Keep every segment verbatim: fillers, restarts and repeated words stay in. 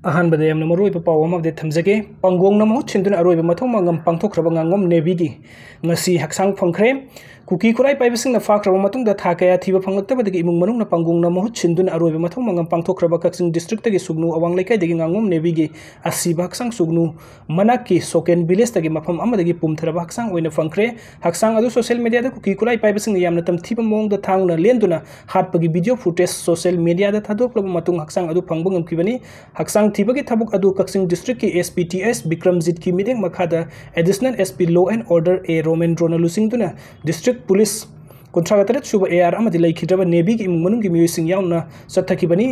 ꯑꯍꯥꯟꯕꯗ ꯌꯥꯝꯅ ꯃꯔꯨꯑꯣꯏꯕ ꯄꯥꯎ ꯑꯃ update ꯊꯝꯖꯒꯦ꯫ ꯄꯥꯡꯒꯣꯡꯅ ꯃꯍꯨꯠ ꯁꯤꯟꯗꯨꯅ ꯑꯔꯣꯏꯕ ꯃꯊꯧ ꯃꯉꯝ ꯄꯥꯡꯊꯣꯛꯈ꯭ꯔꯕ ꯉꯥꯉꯣꯝ ꯅꯦꯕꯤꯒꯤ ꯉꯁꯤ ꯍꯛꯆꯥꯡ ꯐꯪꯈ꯭ꯔꯦ꯫ ꯀꯨꯀꯤ ꯈꯨꯠꯂꯥꯏ ꯄꯥꯏꯕꯁꯤꯡꯅ ꯐꯥꯈ꯭ꯔꯕ ꯃꯇꯨꯡꯗ ꯊꯥ ꯀꯌꯥ ꯊꯤꯕ ꯐꯪꯂꯛꯇꯕꯗꯒꯤ ꯏꯃꯨꯡ ꯃꯅꯨꯡꯅ ꯄꯥꯡꯒꯣꯡꯅ ꯃꯍꯨꯠ ꯁꯤꯟꯗꯨꯅ ꯑꯔꯣꯏꯕ ꯃꯊꯧ ꯃꯉꯝ ꯄꯥꯡꯊꯣꯛꯈ꯭ꯔꯕ ꯀꯛꯆꯤꯡ districtꯇꯒꯤ ꯁꯨꯒꯅꯨ ꯑꯋꯥꯡ ꯂꯩꯀꯥꯏꯗꯒꯤ ꯉꯥꯉꯣꯝ ꯅꯦꯕꯤꯒꯤ ꯑꯁꯤꯕ ꯍꯛꯆꯥꯡ ꯁꯨꯒꯅꯨ ꯃꯅꯥꯛꯀꯤ ꯁꯣꯀꯦꯟ villageꯇꯒꯤ ꯃꯐꯝ ꯑꯃꯗꯒꯤ ꯄꯨꯝꯊꯔꯕ ꯍꯛꯆꯥꯡ ꯑꯣꯏꯅ ꯐꯪꯈ꯭ꯔꯦ꯫ ꯍꯛꯆꯥꯡ ꯑꯗꯨ social mediaꯗ ꯀꯨꯀꯤ ꯈꯨꯠꯂꯥꯏ ꯄꯥꯏꯕꯁꯤꯡꯅ ꯌꯥꯝꯅ ꯇꯝꯊꯤꯕ ꯃꯑꯣꯡꯗ ꯊꯥꯡꯅ ꯂꯦꯟꯗꯨꯅ ꯍꯥꯠꯄꯒꯤ video footage social mediaꯗ ꯊꯥꯗꯣꯛꯂꯕ ꯃꯇꯨꯡ ꯍꯛꯆꯥꯡ ꯑꯗꯨ ꯐꯪꯕ ꯉꯝꯈꯤꯕꯅꯤ꯫ ꯍꯛꯆꯥꯡ ꯊꯤꯕꯒꯤ ꯊꯕꯛ ꯑꯗꯨ ꯀꯛꯆꯤꯡ districtꯀꯤ SP TS ꯕꯤꯀ꯭ꯔꯝꯖꯤꯠꯀꯤ ꯃꯤꯠꯌꯦꯡ ꯃꯈꯥꯗ Additional SP Law and Order A ꯔꯣꯃꯦꯟꯗ꯭ꯔꯣꯅ ꯂꯨꯆꯤꯡꯗꯨꯅ district police ꯀꯨꯟꯊ꯭ꯔꯥꯒ ꯇꯔꯦꯠ ꯁꯨꯕ AR ꯑꯃꯗꯤ ꯂꯩꯈꯤꯗ꯭ꯔꯕ ꯅꯦꯕꯤꯒꯤ ꯏꯃꯨꯡ ꯃꯅꯨꯡꯒꯤ ꯃꯤꯑꯣꯏꯁꯤꯡ ꯌꯥꯎꯅ ꯆꯠꯊꯈꯤꯕꯅꯤ꯫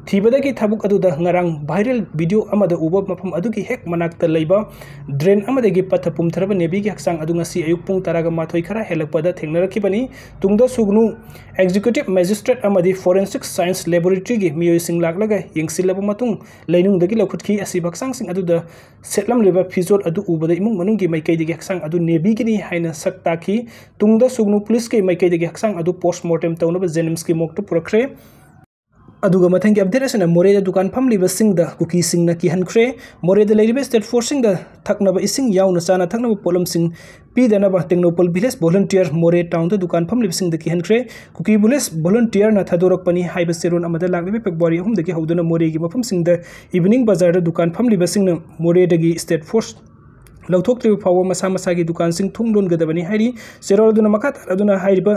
ꯊꯤꯕꯗꯒꯤ ꯊꯕꯛ ꯑꯗꯨꯗ ꯉꯔꯥꯡ viral video ꯑꯃꯗ ꯎꯕ ꯃꯐꯝ ꯑꯗꯨꯒꯤ ꯍꯦꯛ ꯃꯅꯥꯛꯇ ꯂꯩꯕ drain ꯑꯃꯗꯒꯤ ꯄꯠꯊ ꯄꯨꯝꯊꯔꯕ ꯅꯦꯕꯤꯒꯤ ꯍꯛꯆꯥꯡ ꯑꯗꯨ ꯉꯁꯤ ꯑꯌꯨꯛ ꯄꯨꯡ ꯇꯔꯥꯒ ꯃꯥꯊꯣꯏ ꯈꯔ ꯍꯦꯜꯂꯛꯄꯗ ꯊꯦꯡꯅꯔꯛꯈꯤꯕꯅꯤ꯫ ꯇꯨꯡꯗ ꯁꯨꯒꯅꯨ Executive Magistrate ꯑꯃꯗꯤ Forensic Science Laboratoryꯒꯤ ꯃꯤꯑꯣꯏꯁꯤꯡ ꯂꯥꯛꯂꯒ ꯌꯦꯡꯁꯤꯜꯂꯕ ꯃꯇꯨꯡ ꯂꯩꯅꯨꯡꯗꯒꯤ ꯂꯧꯈꯠꯈꯤ꯫ ꯑꯁꯤꯕ ꯍꯛꯆꯥꯡꯁꯤꯡ ꯑꯗꯨꯗ ꯁꯦꯠꯂꯝꯂꯤꯕ ꯐꯤꯖꯣꯜ ꯑꯗꯨ ꯎꯕꯗ ꯏꯃꯨꯡ ꯃꯅꯨꯡꯒꯤ ꯃꯥꯏꯀꯩꯗꯒꯤ ꯍꯛꯆꯥꯡ ꯑꯗꯨ ꯅꯦꯕꯤꯒꯤꯅꯤ ꯍꯥꯏꯅ ꯁꯛ ꯇꯥꯛꯈꯤ꯫ ꯇꯨꯡꯗ ꯁꯨꯒꯅꯨ policeꯀꯤ ꯃꯥꯏꯀꯩꯗꯒꯤ ꯍꯛꯆꯥꯡ ꯑꯗꯨ postmortem ꯇꯧꯅꯕ JNIMSꯀꯤ morgueꯇ ꯄꯨꯔꯛꯈ꯭ꯔꯦ꯫ ꯑꯗꯨꯒ ꯃꯊꯪꯒꯤ update ꯑꯁꯤꯅ ꯃꯣꯔꯦꯗ ꯗꯨꯀꯥꯟ ꯐꯝꯂꯤꯕꯁꯤꯡꯗ ꯀꯨꯀꯤꯁꯤꯡꯅ ꯀꯤꯍꯟꯈ꯭ꯔꯦ꯫ ꯃꯣꯔꯦꯗ ꯂꯩꯔꯤꯕ state forceꯁꯤꯡꯗ ꯊꯛꯅꯕ ꯏꯁꯤꯡ ꯌꯥꯎꯅ ꯆꯥꯅ ꯊꯛꯅꯕ ꯄꯣꯠꯂꯝꯁꯤꯡ ꯄꯤꯗꯅꯕ ꯇꯦꯡꯅꯧꯄꯜ village volunteer ꯃꯣꯔꯦ townꯗ ꯗꯨꯀꯥꯟ ꯐꯝꯂꯤꯕꯁꯤꯡꯗ ꯀꯤꯍꯟꯈ꯭ꯔꯦ꯫ ꯀꯨꯀꯤ village volunteerꯅ ꯊꯥꯗꯣꯔꯛꯄꯅꯤ ꯍꯥꯏꯕ ꯆꯦꯔꯣꯜ ꯑꯃꯗ ꯂꯥꯛꯂꯤꯕ February ꯑꯍꯨꯝꯗꯒꯤ ꯍꯧꯗꯨꯅ ꯃꯣꯔꯦꯒꯤ ꯃꯐꯝꯁꯤꯡꯗ evening ꯕꯖꯥꯔꯗ ꯗꯨꯀꯥꯟ ꯐꯝꯂꯤꯕꯁꯤꯡꯅ ꯃꯣꯔꯦꯗꯒꯤ state force ꯂꯧꯊꯣꯛꯇ꯭ꯔꯤꯕ ꯐꯥꯎꯕ ꯃꯁꯥ ꯃꯁꯥꯒꯤ ꯗꯨꯀꯥꯟꯁꯤꯡ ꯊꯣꯡ ꯂꯣꯟꯒꯗꯕꯅꯤ ꯍꯥꯏꯔꯤ꯫ ꯆꯦꯔꯣꯜ ꯑꯗꯨꯅ ꯃꯈꯥ ꯇꯥꯔꯗꯨꯅ ꯍꯥꯏꯔꯤꯕ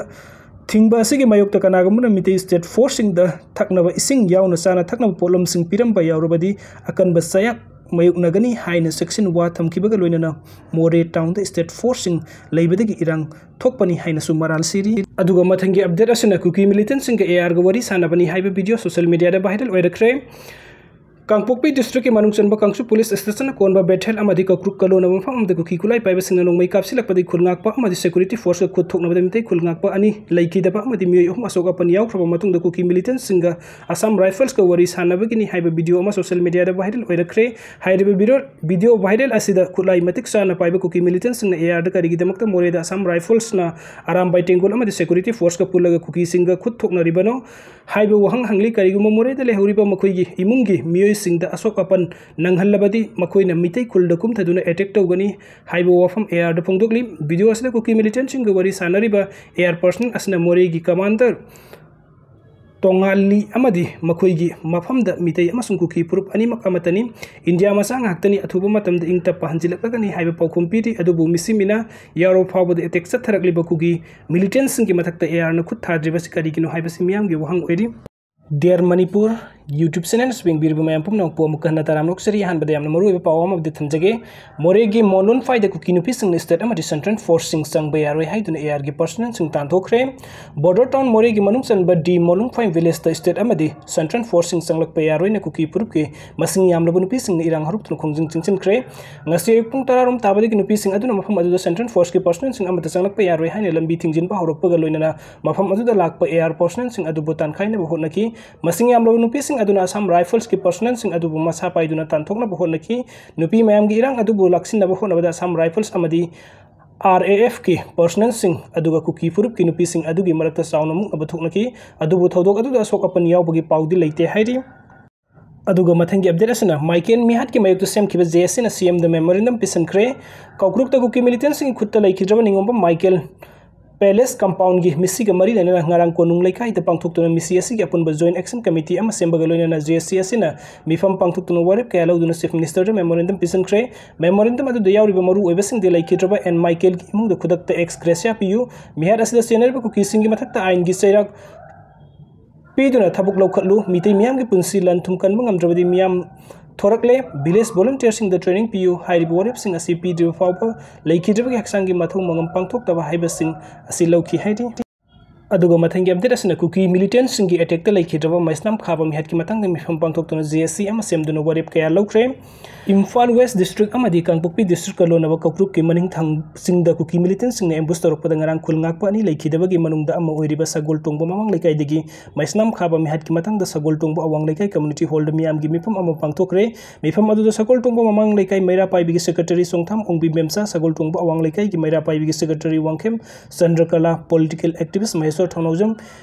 ꯊꯤꯡꯕ ꯑꯁꯤꯒꯤ ꯃꯥꯌꯣꯛꯇ ꯀꯅꯥꯒꯨꯝꯕꯅ ꯃꯤꯇꯩ state forceꯁꯤꯡꯗ ꯊꯛꯅꯕ ꯏꯁꯤꯡ ꯌꯥꯎꯅ ꯆꯥꯅ ꯊꯛꯅꯕ ꯄꯣꯠꯂꯝꯁꯤꯡ ꯄꯤꯔꯝꯕ ꯌꯥꯎꯔꯕꯗꯤ ꯑꯀꯟꯕ ꯆꯩꯔꯥꯛ ꯃꯥꯌꯣꯛꯅꯒꯅꯤ ꯍꯥꯏꯅ ꯆꯦꯛꯁꯤꯟ ꯋꯥ ꯊꯝꯈꯤꯕꯒ ꯂꯣꯏꯅꯅ ꯃꯣꯔꯦ townꯗ state forceꯁꯤꯡ ꯂꯩꯕꯗꯒꯤ ꯏꯔꯥꯡ ꯊꯣꯛꯄꯅꯤ ꯍꯥꯏꯅꯁꯨ ꯃꯔꯥꯜ ꯁꯤꯔꯤ꯫ ꯑꯗꯨꯒ ꯃꯊꯪꯒꯤ update ꯑꯁꯤꯅ ꯀꯨꯀꯤ militantꯁꯤꯡꯒ ARꯒ ꯋꯥꯔꯤ ꯁꯥꯟꯅꯕꯅꯤ ꯍꯥꯏꯕ video social mediaꯗ viral ꯑꯣꯏꯔꯛꯈ꯭ꯔꯦ꯫ ꯀꯥꯡꯄꯣꯛꯄꯤ districtꯀꯤ ꯃꯅꯨꯡ ꯆꯟꯕ ꯀꯥꯡꯁꯨ police stationꯅ ꯀꯣꯟꯕ ꯕꯦꯊꯦꯜ ꯑꯃꯗꯤ ꯀꯀ꯭ꯔꯨꯛ ꯀꯂꯣꯟ ꯃꯐꯝ ꯑꯃꯗ ꯀꯨꯀꯤ ꯈꯨꯠꯂꯥꯏ ꯄꯥꯏꯕꯁꯤꯡꯅ ꯅꯣꯡꯃꯩ ꯀꯥꯞꯁꯤꯜꯂꯛꯄꯗꯒꯤ ꯈꯨꯜ ꯉꯥꯛꯄ ꯑꯃꯗꯤ security forceꯀ ꯈꯨꯠ ꯊꯣꯛꯅꯕꯗ ꯃꯤꯇꯩ ꯈꯨꯜ ꯉꯥꯛꯄ ꯑꯅꯤ ꯂꯩꯈꯤꯗꯕ ꯑꯃꯗꯤ ꯃꯤꯑꯣꯏ ꯑꯍꯨꯝ ꯑꯁꯣꯛ ꯑꯄꯟ ꯌꯥꯎꯈ꯭ꯔꯕ ꯃꯇꯨꯡꯗ ꯀꯨꯀꯤ militantꯁꯤꯡꯒ Assam Riflesꯀ ꯋꯥꯔꯤ ꯁꯥꯟꯅꯕꯒꯤꯅꯤ ꯍꯥꯏꯕ video ꯑꯃ social mediaꯗ viral ꯑꯣꯏꯔꯛꯈ꯭ꯔꯦ꯫ ꯍꯥꯏꯔꯤꯕ video, video viral ꯑꯁꯤꯗ ꯈꯨꯠꯂꯥꯏ ꯃꯇꯤꯛ ꯆꯥꯅ ꯄꯥꯏꯕ ꯀꯨꯀꯤ militantꯁꯤꯡꯅ ARꯗ ꯀꯔꯤꯒꯤꯗꯃꯛꯇ ꯃꯣꯔꯦꯗ Assam Riflesꯅ ꯑꯔꯥꯝꯕꯥꯏ ꯇꯦꯡꯒꯣꯜ ꯑꯃꯗꯤ security forceꯀ ꯄꯨꯜꯂꯒ ꯀꯨꯀꯤꯁꯤꯡꯒ ꯈꯨꯠ ꯊꯣꯛꯅꯔꯤꯕꯅꯣ ꯍꯥꯏꯕ ꯋꯥꯍꯪ ꯍꯪꯂꯤ꯫ ꯀꯔꯤꯒꯨꯝꯕ ꯃꯣꯔꯦꯗ ꯂꯩꯍꯧꯔꯤꯕ ꯃꯈꯣꯏꯒꯤ ꯏꯃꯨꯡꯒꯤ ꯃꯤꯑꯣꯏ ꯁꯤꯡꯗ ꯑꯁꯣꯛ ꯑꯄꯟ ꯅꯪꯍꯜꯂꯕꯗꯤ ꯃꯈꯣꯏꯅ ꯃꯤꯇꯩ ꯈꯨꯜꯗ ꯀꯨꯝꯊꯗꯨꯅ attack ꯇꯧꯒꯅꯤ ꯍꯥꯏꯕ ꯋꯥꯐꯝ AR ꯗ ꯐꯣꯡꯗꯣꯛꯂꯤ꯫ Video ꯑꯁꯤꯗ ꯀꯨꯀꯤ militant ꯁꯤꯡꯒ ꯋꯥꯔꯤ ꯁꯥꯟꯅꯔꯤꯕ AR personnel ꯑꯁꯤꯅ ꯃꯣꯔꯦꯒꯤ commander ꯇꯣꯉꯥꯜꯂꯤ ꯑꯃꯗꯤ ꯃꯈꯣꯏꯒꯤ ꯃꯐꯝꯗ ꯃꯤꯇꯩ ꯑꯃꯁꯨꯡ ꯀꯨꯀꯤ ꯐꯨꯔꯨꯞ ꯑꯅꯤꯃꯛ ꯑꯃꯠꯇꯅꯤ꯫ ꯏꯟꯗꯤꯌꯥ ꯃꯆꯥ ꯉꯥꯛꯇꯅꯤ, ꯑꯊꯨꯕ ꯃꯇꯝꯗ ꯏꯪ ꯇꯞꯄ ꯍꯟꯖꯤꯜꯂꯛꯂꯒꯅꯤ ꯍꯥꯏꯕ ꯄꯥꯎꯈꯨꯝ ꯄꯤꯔꯤ꯫ ꯑꯗꯨꯕꯨ ꯃꯤꯁꯤ ꯃꯤꯅꯥ ꯌꯥꯎꯔꯕ ꯐꯥꯎꯕꯗ attack ꯆꯠꯊꯔꯛꯂꯤꯕ ꯀꯨꯀꯤ militant ꯁꯤꯡꯒꯤ ꯃꯊꯛꯇ AR ꯅ ꯈꯨꯠ ꯊꯥꯗ꯭ꯔꯤꯕꯁꯤ ꯀꯔꯤꯒꯤꯅꯣ ꯍꯥꯏꯕꯁꯤ ꯃꯤꯌꯥꯝꯒꯤ ꯋꯥꯍꯪ ꯑꯣꯏꯔꯤ꯫ Dear Manipur YouTube channel ꯌꯦꯡꯕꯤꯔꯤꯕ ꯃꯌꯥꯝ ꯄꯨꯝꯅꯃꯛꯄꯨ ꯑꯃꯨꯛ ꯍꯟꯅ ꯇꯔꯥꯝꯅ ꯑꯣꯛꯆꯔꯤ꯫ ꯑꯍꯥꯟꯕꯗ ꯌꯥꯝꯅ ꯃꯔꯨꯑꯣꯏꯕ ꯄꯥꯎ ꯑꯃꯕꯨꯗꯤ ꯊꯝꯖꯒꯦ꯫ ꯃꯣꯔꯦꯒꯤ ꯃꯣꯟꯂꯨꯟꯐꯥꯏꯗ ꯀꯨꯀꯤ ꯅꯨꯄꯤꯁꯤꯡꯅ state ꯑꯃꯗꯤ central force ꯁꯤꯡ ꯆꯪꯕ ꯌꯥꯔꯣꯏ ꯍꯥꯏꯗꯨꯅ AR ꯒꯤ personnel ꯁꯤꯡ ꯇꯥꯟꯊꯣꯛꯈ꯭ꯔꯦ꯫ Border town ꯃꯣꯔꯦꯒꯤ ꯃꯅꯨꯡ ꯆꯟꯕ ꯗꯤ ꯃꯣꯟꯂꯨꯟꯐꯥꯏ village ꯇ state ꯑꯃꯗꯤ central force ꯁꯤꯡ ꯆꯪꯂꯛꯄ ꯌꯥꯔꯣꯏꯅ ꯀꯨꯀꯤ ꯐꯨꯔꯨꯞꯀꯤ ꯃꯁꯤꯡ ꯌꯥꯝꯂꯕ ꯅꯨꯄꯤꯁꯤꯡꯅ ꯏꯔꯥꯡ ꯍꯧꯔꯛꯇꯨꯅ ꯈꯣꯡꯖꯪ ꯆꯪꯁꯤꯟꯈ꯭ꯔꯦ꯫ ꯉꯁꯤ ꯑꯌꯨꯛ ꯄꯨꯡ ꯇꯔꯥ ꯔꯣꯝ ꯇꯥꯕꯗꯒꯤ ꯅꯨꯄꯤꯁꯤꯡ ꯑꯗꯨꯅ ꯃꯐꯝ ꯑꯗꯨꯗ central force ꯀꯤ personnel ꯁꯤꯡ ꯑꯃꯠꯇ ꯆꯪꯂꯛꯄ ꯌꯥꯔꯣꯏ ꯍꯥꯏꯅ ꯂꯝꯕꯤ ꯊꯤꯡꯖꯤꯟꯕ ꯍꯧꯔꯛꯄꯒ ꯂꯣꯏꯅꯅ ꯃꯐꯝ ꯑꯗꯨꯗ ꯂꯥꯛꯄ AR personnel ꯁꯤꯡ ꯑꯗꯨꯕꯨ ꯇꯥꯟꯈꯥꯏꯅꯕ ꯍꯣꯠꯅꯈꯤ꯫ ꯃꯁꯤꯡ ꯌꯥꯝꯂꯕ ꯅꯨꯄꯤꯁꯤꯡ ꯑꯗꯨꯅ Assam Rifles ꯀꯤ personnel ꯁꯤꯡ ꯑꯗꯨꯕꯨ ꯃꯁꯥ ꯄꯥꯏꯗꯨꯅ ꯇꯥꯟꯊꯣꯛꯅꯕ ꯍꯣꯠꯅꯈꯤ꯫ ꯅꯨꯄꯤ ꯃꯌꯥꯝꯒꯤ ꯏꯔꯥꯡ ꯑꯗꯨꯕꯨ ꯂꯥꯛꯁꯤꯟꯅꯕ ꯍꯣꯠꯅꯕꯗ Assam Rifles ꯑꯃꯗꯤ RAF ꯀꯤ personnel ꯁꯤꯡ ꯑꯗꯨꯒ ꯀꯨꯀꯤ ꯐꯨꯔꯨꯞꯀꯤ ꯅꯨꯄꯤꯁꯤꯡ ꯑꯗꯨꯒꯤ ꯃꯔꯛꯇ ꯆꯥꯎꯅ ꯃꯨꯛꯅꯕ ꯊꯣꯛꯅꯈꯤ꯫ ꯑꯗꯨꯕꯨ ꯊꯧꯗꯣꯛ ꯑꯗꯨꯗ ꯑꯁꯣꯛ ꯑꯄꯟ ꯌꯥꯎꯕꯒꯤ ꯄꯥꯎꯗꯤ ꯂꯩꯇꯦ ꯍꯥꯏꯔꯤ꯫ ꯑꯗꯨꯒ ꯃꯊꯪꯒꯤ update ꯑꯁꯤꯅ ꯃꯥꯏꯀꯦꯜ ꯃꯤꯍꯥꯠꯀꯤ ꯃꯥꯌꯣꯛꯇ ꯁꯦꯝꯈꯤꯕ JAC ꯅ CM ꯗ memorandum ꯄꯤꯁꯤꯟꯈ꯭ꯔꯦ꯫ ꯀꯧꯀ꯭ꯔꯨꯛꯇ ꯀꯨꯀꯤ militant ꯁꯤꯡꯒꯤ ꯈꯨꯠꯇ ꯂꯩꯈꯤꯗ꯭ꯔꯕ ꯅꯤꯉꯣꯝꯕꯝ ꯃꯥꯏꯀꯦꯜ palace compound ꯒꯤ ꯃꯤꯁꯤꯒ ꯃꯔꯤ ꯂꯩꯅꯅ ꯉꯔꯥꯡ ꯀꯣꯅꯨꯡ ꯂꯩꯀꯥꯏꯗ ꯄꯥꯡꯊꯣꯛꯇꯨꯅ ꯃꯤꯁꯤ ꯑꯁꯤꯒꯤ ꯑꯄꯨꯟꯕ joint action committee ꯑꯃ ꯁꯦꯝꯕꯒ ꯂꯣꯏꯅꯅ JAC ꯑꯁꯤꯅ ꯃꯤꯐꯝ ꯄꯥꯡꯊꯣꯛꯇꯨꯅ ꯋꯥꯔꯦꯞ ꯀꯌꯥ ꯂꯧꯗꯨꯅ Chief Minister ꯗ memorandum ꯄꯤꯁꯤꯟꯈ꯭ꯔꯦ꯫ Memorandum ꯑꯗꯨꯗ ꯌꯥꯎꯔꯤꯕ ꯃꯔꯨꯑꯣꯏꯕꯁꯤꯡꯗꯤ ꯂꯩꯈꯤꯗ꯭ꯔꯕ ꯑꯦꯟ ꯃꯥꯏꯀꯦꯜꯒꯤ ꯏꯃꯨꯡꯗ ꯈꯨꯗꯛꯇ ex gratia ꯄꯤꯌꯨ, ꯃꯤꯍꯥꯠ ꯑꯁꯤꯗ ꯆꯦꯟꯅꯔꯤꯕ ꯀꯨꯀꯤꯁꯤꯡꯒꯤ ꯃꯊꯛꯇ ꯑꯥꯏꯟꯒꯤ ꯆꯩꯔꯥꯛ ꯄꯤꯗꯨꯅ ꯊꯕꯛ ꯂꯧꯈꯠꯂꯨ, ꯃꯤꯇꯩ ꯃꯤꯌꯥꯝꯒꯤ ꯄꯨꯟꯁꯤ ꯂꯟ ꯊꯨꯝ ꯀꯟꯕ ꯉꯝꯗ꯭ꯔꯕꯗꯤ ꯃꯤꯌꯥꯝ ꯊꯣꯔꯛꯂꯦ, village volunteer ꯁꯤꯡꯗ training ꯄꯤꯌꯨ, ꯍꯥꯏꯔꯤꯕ ꯋꯥꯔꯦꯞꯁꯤꯡ ꯑꯁꯤ ꯄꯤꯗ꯭ꯔꯤꯕ ꯐꯥꯎꯕ ꯂꯩꯈꯤꯗ꯭ꯔꯕꯒꯤ ꯍꯛꯆꯥꯡꯒꯤ ꯃꯊꯧ ꯃꯉꯝ ꯄꯥꯡꯊꯣꯛꯇꯕ ꯍꯥꯏꯕꯁꯤꯡ ꯑꯁꯤ ꯂꯧꯈꯤ ꯍꯥꯏꯔꯤ꯫ ꯑꯗꯨꯒ ꯃꯊꯪꯒꯤ update ꯑꯁꯤꯅ ꯀꯨꯀꯤ militant ꯁꯤꯡꯒꯤ attack ꯇ ꯂꯩꯈꯤꯗ꯭ꯔꯕ ꯃꯩꯁꯅꯥꯝ ꯈꯥꯕ ꯃꯤꯍꯠꯀꯤ ꯃꯇꯥꯡꯗ ꯃꯤꯐꯝ ꯄꯥꯡꯊꯣꯛꯇꯨꯅ JAC ꯑꯃ ꯁꯦꯝꯗꯨꯅ ꯋꯥꯔꯦꯞ ꯀꯌꯥ ꯂꯧꯈ꯭ꯔꯦ꯫ ꯏꯝꯐꯥꯜ West District ꯑꯃꯗꯤ ꯀꯥꯡꯄꯣꯛꯄꯤ District ꯀ ꯂꯣꯟꯅꯕ ꯀꯧꯀ꯭ꯔꯨꯛꯀꯤ ꯃꯅꯤꯡꯊꯪ ꯆꯤꯡꯗ ꯀꯨꯀꯤ militant ꯁꯤꯡꯅ ambush ꯇꯧꯔꯛꯄꯗ ꯉꯔꯥꯡ ꯈꯨꯜ ꯉꯥꯛꯄ ꯑꯅꯤ ꯂꯩꯈꯤꯗꯕꯒꯤ ꯃꯅꯨꯡꯗ ꯑꯃ ꯑꯣꯏꯔꯤꯕ ꯁꯒꯣꯜ ꯇꯣꯡꯕ ꯃꯃꯥꯡ ꯂꯩꯀꯥꯏꯗꯒꯤ ꯃꯩꯁꯅꯥꯝ ꯈꯥꯕ ꯃꯤꯍꯠꯀꯤ ꯃꯇꯥꯡꯗ ꯁꯒꯣꯜ ꯇꯣꯡꯕ ꯑꯋꯥꯡ ꯂꯩꯀꯥꯏ community hall ꯗ ꯃꯤꯌꯥꯝꯒꯤ ꯃꯤꯐꯝ ꯑꯃ ꯄꯥꯡꯊꯣꯛꯈ꯭ꯔꯦ꯫ ꯃꯤꯐꯝ ꯑꯗꯨꯗ ꯁꯒꯣꯜ ꯇꯣꯡꯕ ꯃꯃꯥꯡ ꯂꯩꯀꯥꯏ ꯃꯩꯔꯥ ꯄꯥꯏꯕꯤꯒꯤ secretary ꯆꯣꯡꯊꯥꯝ ꯑꯣꯡꯕꯤ ꯃꯦꯝꯆꯥ, ꯁꯒꯣꯜ ꯇꯣꯡꯕ ꯑꯋꯥꯡ ꯂꯩꯀꯥꯏꯒꯤ ꯃꯩꯔꯥ ꯄꯥꯏꯕꯤꯒꯤ secretary ꯋꯥꯡꯈꯦꯝ ꯆꯟꯗ꯭ꯔꯀꯂꯥ, political activist ꯃꯍꯦꯁꯣꯔ ꯊꯧꯅꯥꯎꯖꯝ,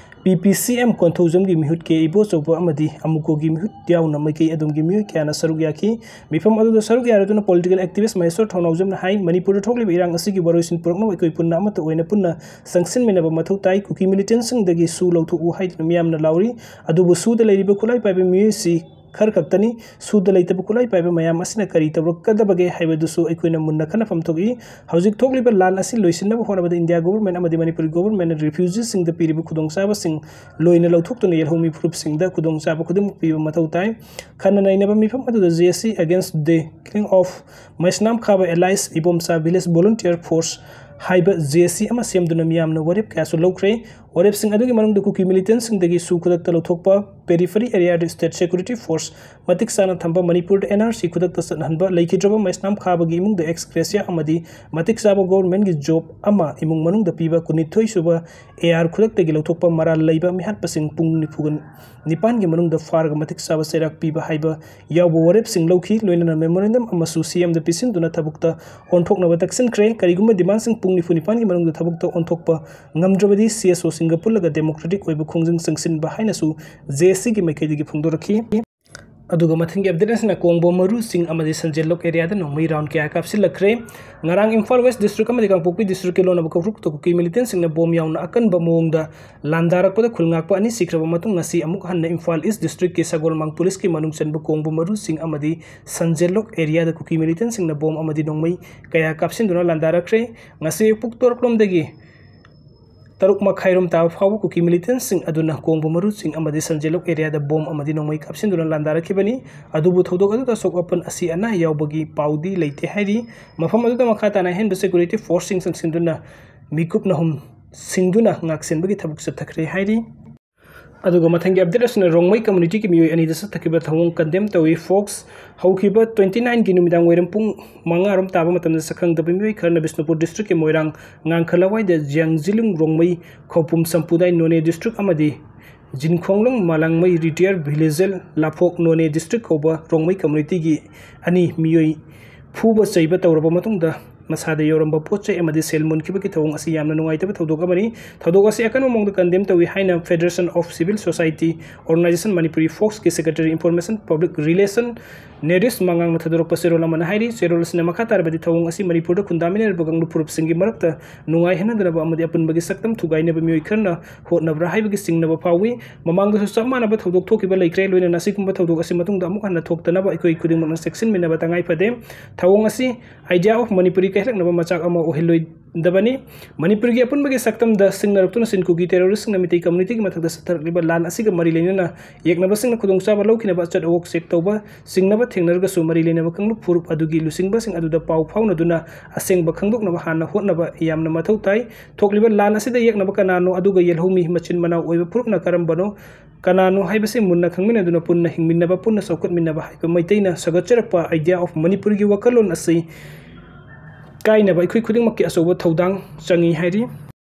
ꯄꯤ ꯄꯤ ꯁꯤ ꯑꯦꯝ ꯀꯣꯟꯊꯧꯖꯝꯒꯤ ꯃꯤꯍꯨꯠ ꯀꯦ ꯏꯕꯣꯆꯧꯕ ꯑꯃꯗꯤ ꯑꯃꯨꯀꯣꯒꯤ ꯃꯤꯍꯨꯠ ꯌꯥꯎꯅ ꯃꯥꯏꯀꯩ ꯑꯗꯨꯝꯒꯤ ꯃꯤꯑꯣꯏ ꯀꯌꯥꯅ ꯁꯔꯨꯛ ꯌꯥꯈꯤ꯫ ꯃꯤꯐꯝ ꯑꯗꯨꯗ ꯁꯔꯨꯛ ꯌꯥꯔꯗꯨꯅ political activist ꯃꯍꯦꯁ꯭ꯋꯔ ꯊꯧꯅꯥꯎꯖꯝꯅ ꯍꯥꯏ, ꯃꯅꯤꯄꯨꯔꯗ ꯊꯣꯛꯂꯤꯕ ꯏꯔꯥꯡ ꯑꯁꯤꯒꯤ ꯋꯥꯔꯣꯏꯁꯤꯟ ꯄꯨꯔꯛꯅꯕ ꯑꯩꯈꯣꯏ ꯄꯨꯟꯅ ꯑꯃꯠꯇ ꯑꯣꯏꯅ ꯄꯨꯟꯅ ꯆꯪꯁꯤꯟꯃꯤꯟꯅꯕ ꯃꯊꯧ ꯇꯥꯏ꯫ ꯀꯨꯀꯤ militantꯁꯤꯡꯗꯒꯤ ꯁꯨ ꯂꯧꯊꯣꯛꯎ ꯍꯥꯏꯗꯨꯅ ꯃꯤꯌꯥꯝꯅ ꯂꯥꯎꯔꯤ꯫ ꯑꯗꯨꯕꯨ ꯁꯨꯗ ꯂꯩꯔꯤꯕ ꯈꯨꯠꯂꯥꯏ ꯄꯥꯏꯕ ꯃꯤꯑꯣꯏꯁꯤ ꯈꯔ ꯈꯛꯇꯅꯤ꯫ ꯁꯨꯗ ꯂꯩꯇꯕ ꯈꯨꯠꯂꯥꯏ ꯄꯥꯏꯕ ꯃꯌꯥꯝ ꯑꯁꯤꯅ ꯀꯔꯤ ꯇꯧꯔꯛꯀꯗꯕꯒꯦ ꯍꯥꯏꯕꯗꯨꯁꯨ ꯑꯩꯈꯣꯏꯅ ꯃꯨꯟꯅ ꯈꯟꯅꯐꯝ ꯊꯣꯛꯏ꯫ ꯍꯧꯖꯤꯛ ꯊꯣꯛꯂꯤꯕ ꯂꯥꯟ ꯑꯁꯤ ꯂꯣꯏꯁꯤꯟꯅꯕ ꯍꯣꯠꯅꯕꯗ ꯏꯟꯗꯤꯌꯥ government ꯑꯃꯗꯤ ꯃꯅꯤꯄꯨꯔ governmentꯅ refugeeꯁꯤꯡꯗ ꯄꯤꯔꯤꯕ ꯈꯨꯗꯣꯡꯆꯥꯕꯁꯤꯡ ꯂꯣꯏꯅ ꯂꯧꯊꯣꯛꯇꯨꯅ ꯌꯦꯜꯍꯧꯃꯤ ꯐꯨꯔꯨꯞꯁꯤꯡꯗ ꯈꯨꯗꯣꯡꯆꯥꯕ ꯈꯨꯗꯤꯡꯃꯛ ꯄꯤꯕ ꯃꯊꯧ ꯇꯥꯏ꯫ ꯈꯟꯅ ꯅꯩꯅꯕ ꯃꯤꯐꯝ ꯑꯗꯨꯗ J A C against the killing of ꯃꯩꯁꯅꯥꯝ ꯈꯥꯕ alias Ibomcha village volunteer force ꯍꯥꯏꯕ J A C ꯑꯃ ꯁꯦꯝꯗꯨꯅ ꯃꯤꯌꯥꯝꯅ ꯋꯥꯔꯦꯞ ꯀꯌꯥꯁꯨ ꯂꯧꯈ꯭ꯔꯦ꯫ ꯋꯥꯔꯦꯞꯁꯤꯡ ꯑꯗꯨꯒꯤ ꯃꯅꯨꯡꯗ ꯀꯨꯀꯤ militantꯁꯤꯡꯗꯒꯤ ꯁꯨ ꯈꯨꯗꯛꯇ ꯂꯧꯊꯣꯛꯄ, periphery areaꯗ state security force ꯃꯇꯤꯛ ꯆꯥꯅ ꯊꯝꯕ, ꯃꯅꯤꯄꯨꯔꯗ N R C ꯈꯨꯗꯛꯇ ꯆꯠꯍꯟꯕ, ꯂꯩꯈꯤꯗ꯭ꯔꯕ ꯃꯩꯁꯅꯥꯝ ꯈꯥꯕꯒꯤ ꯏꯃꯨꯡꯗ ex gratia ꯑꯃꯗꯤ ꯃꯇꯤꯛ ꯆꯥꯕ governmentꯀꯤ job ꯑꯃ, ꯏꯃꯨꯡ ꯃꯅꯨꯡꯗ ꯄꯤꯕ, ꯀꯨꯟꯅꯤꯊꯣꯏ ꯁꯨꯕ A R ꯈꯨꯗꯛꯇꯒꯤ ꯂꯧꯊꯣꯛꯄ, ꯃꯔꯥꯜ ꯂꯩꯕ ꯃꯤꯍꯥꯠꯄꯁꯤꯡ ꯄꯨꯡ ꯅꯤꯐꯨ ꯅꯤꯄꯥꯟꯒꯤ ꯃꯅꯨꯡꯗ ꯐꯥꯔꯒ ꯃꯇꯤꯛ ꯆꯥꯕ ꯆꯩꯔꯥꯛ ꯄꯤꯕ ꯍꯥꯏꯕ ꯌꯥꯎꯕ ꯋꯥꯔꯦꯞꯁꯤꯡ ꯂꯧꯈꯤ꯫ ꯂꯣꯏꯅꯅ memorandum ꯑꯃꯁꯨ C M ꯗ ꯄꯤꯁꯤꯟꯗꯨꯅ ꯊꯕꯛꯇ ꯑꯣꯟꯊꯣꯛꯅꯕ ꯇꯛꯁꯤꯟꯈ꯭ꯔꯦ꯫ ꯀꯔꯤꯒꯨꯝꯕ demandꯁꯤꯡ ꯄꯨꯡ ꯅꯤꯐꯨ ꯅꯤꯄꯥꯟꯒꯤ ꯃꯅꯨꯡꯗ ꯊꯕꯛꯇ ꯑꯣꯟꯊꯣꯛꯄ ꯉꯝꯗ꯭ꯔꯕꯗꯤ C S Oꯁꯤꯡꯒ ꯄꯨꯜꯂꯒ democratic ꯑꯣꯏꯕ ꯈꯣꯡꯖꯪ ꯆꯪꯁꯤꯟꯕ ꯍꯥꯏꯅꯁꯨ J A Cꯒꯤ ꯃꯥꯏꯀꯩꯗꯒꯤ ꯐꯣꯡꯗꯣꯔꯛꯈꯤ꯫ ꯑꯗꯨꯒ ꯃꯊꯪꯒꯤ update ꯑꯁꯤꯅ ꯀꯣꯡꯕꯣ ꯃꯔꯨ ꯆꯤꯡ ꯑꯃꯗꯤ ꯁꯟꯖꯦꯜꯂꯣꯛ areaꯗ ꯅꯣꯡꯃꯩ round ꯀꯌꯥ ꯀꯥꯞꯁꯤꯜꯂꯛꯈ꯭ꯔꯦ꯫ ꯉꯔꯥꯡ ꯏꯝꯐꯥꯜ West district ꯑꯃꯗꯤ ꯀꯥꯡꯄꯣꯛꯄꯤ districtꯀꯤ ꯂꯣꯟꯅꯕ ꯀꯧꯔꯨꯛꯇ ꯀꯨꯀꯤ militantꯁꯤꯡꯅ bomb ꯌꯥꯎꯅ ꯑꯀꯟꯕ ꯃꯑꯣꯡꯗ ꯂꯥꯟꯗꯥꯔꯛꯄꯗ ꯈꯨꯜ ꯉꯥꯛꯄ ꯑꯅꯤ ꯁꯤꯈ꯭ꯔꯕ ꯃꯇꯨꯡ, ꯉꯁꯤ ꯑꯃꯨꯛ ꯍꯟꯅ ꯏꯝꯐꯥꯜ East districtꯀꯤ ꯁꯒꯣꯜꯃꯥꯡ policeꯀꯤ ꯃꯅꯨꯡ ꯆꯟꯕ ꯀꯣꯡꯕꯣ ꯃꯔꯨ ꯆꯤꯡ ꯑꯃꯗꯤ ꯁꯟꯖꯦꯜꯂꯣꯛ areaꯗ ꯀꯨꯀꯤ militantꯁꯤꯡꯅ bomb ꯑꯃꯗꯤ ꯅꯣꯡꯃꯩ ꯀꯌꯥ ꯀꯥꯞꯁꯤꯟꯗꯨꯅ ꯂꯥꯟꯗꯥꯔꯛꯈ꯭ꯔꯦ꯫ ꯉꯁꯤ ꯑꯌꯨꯛ ꯄꯨꯡ ꯇꯔꯨꯛ ꯂꯣꯝꯗꯒꯤ ꯇꯔꯨꯛ ꯃꯈꯥꯏꯔꯣꯝ ꯇꯥꯕ ꯐꯥꯎꯕ ꯀꯨꯀꯤ militantꯁꯤꯡ ꯑꯗꯨꯅ ꯀꯣꯡꯕ ꯃꯔꯨ ꯆꯤꯡ ꯑꯃꯗꯤ ꯁꯟꯖꯦꯜꯂꯣꯛ areaꯗ bomb ꯑꯃꯗꯤ ꯅꯣꯡꯃꯩ ꯀꯥꯞꯁꯤꯟꯗꯨꯅ ꯂꯥꯟꯗꯥꯔꯛꯈꯤꯕꯅꯤ꯫ ꯑꯗꯨꯕꯨ ꯊꯧꯗꯣꯛ ꯑꯗꯨꯗ ꯑꯁꯣꯛ ꯑꯄꯟ ꯑꯁꯤ ꯑꯅꯥ ꯌꯥꯎꯕꯒꯤ ꯄꯥꯎꯗꯤ ꯂꯩꯇꯦ ꯍꯥꯏꯔꯤ꯫ ꯃꯐꯝ ꯑꯗꯨꯗ ꯃꯈꯥ ꯇꯥꯅ ꯑꯍꯦꯟꯕ security forceꯁꯤꯡ ꯆꯪꯁꯤꯟꯗꯨꯅ ꯃꯤꯀꯨꯞ ꯅꯍꯨꯝ ꯁꯤꯡꯗꯨꯅ ꯉꯥꯛꯁꯦꯟꯕꯒꯤ ꯊꯕꯛ ꯆꯠꯊꯈ꯭ꯔꯦ ꯍꯥꯏꯔꯤ꯫ ꯑꯗꯨꯒ ꯃꯊꯪꯒꯤ update ꯑꯁꯤꯅ ꯔꯣꯡꯃꯩ communityꯒꯤ ꯃꯤꯑꯣꯏ ꯑꯅꯤꯗ ꯆꯠꯊꯈꯤꯕ ꯊꯧꯑꯣꯡ condemn ꯇꯧꯏ꯫ Fox ꯍꯧꯈꯤꯕ twenty nineꯒꯤ ꯅꯨꯃꯤꯗꯥꯡ ꯋꯥꯏꯔꯝ ꯄꯨꯡ ꯃꯉꯥ ꯔꯣꯝ ꯇꯥꯕ ꯃꯇꯝꯗ ꯁꯛꯈꯪꯗꯕ ꯃꯤꯑꯣꯏ ꯈꯔꯅ ꯕꯤꯁꯅꯨꯄꯨꯔ districtꯀꯤ ꯃꯣꯏꯔꯥꯡ ꯉꯥꯡꯈ ꯂꯋꯥꯏꯗ ꯖꯤꯌꯥꯡꯖꯤꯂꯨꯡ ꯔꯣꯡꯃꯩ ꯈꯧꯄꯨꯝ ꯁꯝꯄꯨꯗꯥꯏ ꯅꯣꯅꯦ district ꯑꯃꯗꯤ ꯖꯤꯟꯈꯣꯡꯂꯣꯡ ꯃꯥꯂꯪꯃꯩ retired villager ꯂꯥꯐꯣꯛ ꯅꯣꯅꯦ district ꯀꯧꯕ ꯔꯣꯡꯃꯩ communityꯒꯤ ꯑꯅꯤ ꯃꯤꯑꯣꯏ ꯐꯨꯕ ꯆꯩꯕ ꯇꯧꯔꯕ ꯃꯇꯨꯡꯗ ꯃꯁꯥꯗ ꯌꯧꯔꯝꯕ ꯄꯣꯠ ꯆꯩ ꯑꯃꯗꯤ ꯁꯦꯜ ꯃꯨꯟꯈꯤꯕꯒꯤ ꯊꯧꯑꯣꯡ ꯑꯁꯤ ꯌꯥꯝꯅ ꯅꯨꯡꯉꯥꯏꯇꯕ ꯊꯧꯗꯣꯛ ꯑꯃꯅꯤ꯫ ꯊꯧꯗꯣꯛ ꯑꯁꯤ ꯑꯀꯟꯕ ꯃꯑꯣꯡꯗ condemn ꯇꯧꯏ ꯍꯥꯏꯅ Federation of Civil Society Organisation Manipuri, ꯐꯣꯛꯁꯀꯤ Secretary Information Public Relation ꯅꯦꯔꯤꯁ ꯃꯉꯥꯡꯅ ꯊꯥꯗꯣꯔꯛꯄ ꯆꯦꯔꯣꯜ ꯑꯃꯅ ꯍꯥꯏꯔꯤ꯫ ꯆꯦꯔꯣꯜ ꯑꯁꯤꯅ ꯃꯈꯥ ꯇꯥꯔꯕꯗꯤ ꯊꯧꯑꯣꯡ ꯑꯁꯤ ꯃꯅꯤꯄꯨꯔꯗ ꯈꯨꯟꯗꯥꯃꯤꯟꯅꯔꯤꯕ ꯀꯥꯡꯂꯨꯞ ꯐꯨꯔꯨꯞꯁꯤꯡꯒꯤ ꯃꯔꯛꯇ ꯅꯨꯡꯉꯥꯏꯍꯟꯅꯗꯅꯕ ꯑꯃꯗꯤ ꯑꯄꯨꯟꯕꯒꯤ ꯁꯛꯇꯝ ꯊꯨꯒꯥꯏꯅꯕ ꯃꯤꯑꯣꯏ ꯈꯔꯅ ꯍꯣꯠꯅꯕ꯭ꯔꯥ ꯍꯥꯏꯕꯒꯤ ꯆꯤꯡꯅꯕ ꯐꯥꯎꯏ꯫ ꯃꯃꯥꯡꯗꯁꯨ ꯆꯞ ꯃꯥꯟꯅꯕ ꯊꯧꯗꯣꯛ ꯊꯣꯛꯈꯤꯕ ꯂꯩꯈ꯭ꯔꯦ꯫ ꯂꯣꯏꯅꯅ ꯑꯁꯤꯒꯨꯝꯕ ꯊꯧꯗꯣꯛ ꯑꯁꯤ ꯃꯇꯨꯡꯗ ꯑꯃꯨꯛ ꯍꯟꯅ ꯊꯣꯛꯇꯅꯕ ꯑꯩꯈꯣꯏ ꯈꯨꯗꯤꯡꯃꯛꯅ ꯆꯦꯛꯁꯤꯟꯃꯤꯟꯅꯕ ꯇꯉꯥꯏ ꯐꯗꯦ꯫ ꯊꯧꯑꯣꯡ ꯑꯁꯤ Idea of Manipuri ꯀꯥꯏꯍꯜꯂꯛꯅꯕ ꯃꯆꯥꯛ ꯑꯃ ꯑꯣꯏꯍꯜꯂꯣꯏꯗꯕꯅꯤ꯫ ꯃꯅꯤꯄꯨꯔꯒꯤ ꯑꯄꯨꯟꯕꯒꯤ ꯁꯛꯇꯝꯗ ꯁꯤꯡꯅꯔꯛꯇꯨꯅ ꯆꯤꯟ ꯀꯨꯀꯤ terroristꯁꯤꯡꯅ ꯃꯤꯇꯩ communityꯒꯤ ꯃꯊꯛꯇ ꯆꯠꯊꯔꯛꯂꯤꯕ ꯂꯥꯟ ꯑꯁꯤꯒ ꯃꯔꯤ ꯂꯩꯅꯅ ꯌꯦꯛꯅꯕꯁꯤꯡꯅ ꯈꯨꯗꯣꯡꯆꯥꯕ ꯂꯧꯈꯤꯅꯕ ꯑꯆꯠ ꯑꯋꯣꯛ check ꯇꯧꯕ, ꯆꯤꯡꯅꯕ ꯊꯦꯡꯅꯔꯒꯁꯨ ꯃꯔꯤ ꯂꯩꯅꯕ ꯀꯥꯡꯂꯨꯞ ꯐꯨꯔꯨꯞ ꯑꯗꯨꯒꯤ ꯂꯨꯆꯤꯡꯕꯁꯤꯡ ꯑꯗꯨꯗ ꯄꯥꯎ ꯐꯥꯎꯅꯗꯨꯅ ꯑꯁꯦꯡꯕ ꯈꯪꯗꯣꯛꯅꯕ ꯍꯥꯟꯅ ꯍꯣꯠꯅꯕ ꯌꯥꯝꯅ ꯃꯊꯧ ꯇꯥꯏ꯫ ꯊꯣꯛꯂꯤꯕ ꯂꯥꯟ ꯑꯁꯤꯗ ꯌꯦꯛꯅꯕ ꯀꯅꯥꯅꯣ, ꯑꯗꯨꯒ ꯌꯦꯜꯍꯧꯃꯤ ꯃꯆꯤꯟ ꯃꯅꯥꯎ ꯑꯣꯏꯕ ꯐꯨꯔꯨꯞꯅ ꯀꯔꯝꯕꯅꯣ, ꯀꯅꯥꯅꯣ ꯍꯥꯏꯕꯁꯤ ꯃꯨꯟꯅ ꯈꯪꯃꯤꯟꯅꯗꯨꯅ ꯄꯨꯟꯅ ꯍꯤꯡꯃꯤꯟꯅꯕ, ꯄꯨꯟꯅ ꯆꯥꯎꯈꯠꯃꯤꯟꯅꯕ ꯍꯥꯏꯕ ꯃꯩꯇꯩꯅ ꯁꯧꯒꯠꯆꯔꯛꯄ Idea of Manipuriꯒꯤ ꯋꯥꯈꯜꯂꯣꯟ ꯑꯁꯤ ꯀꯥꯏꯅꯕ ꯑꯩꯈꯣꯏ ꯈꯨꯗꯤꯡꯃꯛꯀꯤ ꯑꯆꯧꯕ ꯊꯧꯗꯥꯡ ꯆꯪꯏ ꯍꯥꯏꯔꯤ꯫